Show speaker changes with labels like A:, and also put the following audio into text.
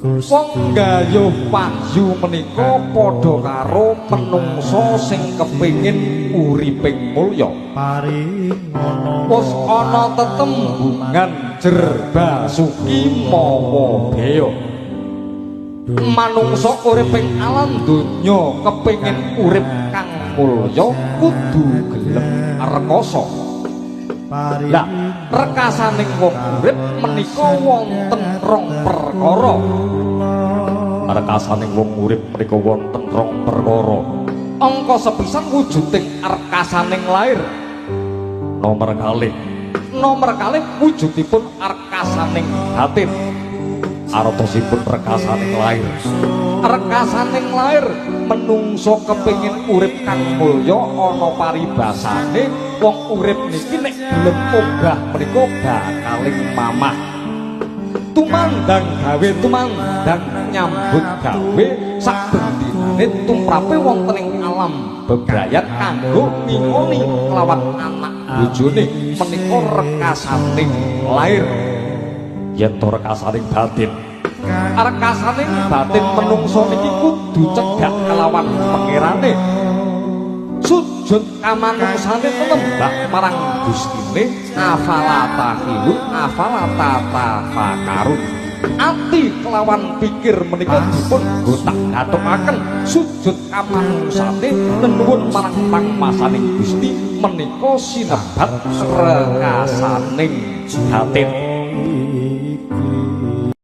A: Wong gayuh wahyu menika padha karo menungsa sing kepengin uriping mulya. Wis ana tetembungan jer basuki mawa beya. Manungsa urip ing alam donya kepengin urip kang mulya kudu gelem rekasa. Lah, rekasaning wong urip menika wonten rong perkara. Rekasaning wong urip menika wonten rong perkara. Angka sepisan wujuding rekasaning lair. Nomor kalih. Nomor kalih wujudipun rekasaning batin. Artosipun rekasaning lair. Rekasaning lair menungso kepengin urip kang mulya ana paribasane wong urip niki nek gelem obah menika bakaling mamah. Tumandang gawe tumandang nyambut gawe saben dinane tumrape wonten ing alam bebrayan kanggo ngingoni kelawan anak bojone menika rekasaning lair. Yen to rekasaning batin, rekasaning batin menungso niki kudu cedhak kelawan pangerane, sujud kamanungsane lembah marang Gustine. Afala tahilun afala tatafakarun. Ati kelawan pikir menika dipun gotak-gathukaken sujud kamanungsane nenuwun marang pangmasaning Gusti menika sinebat rekasaning batin.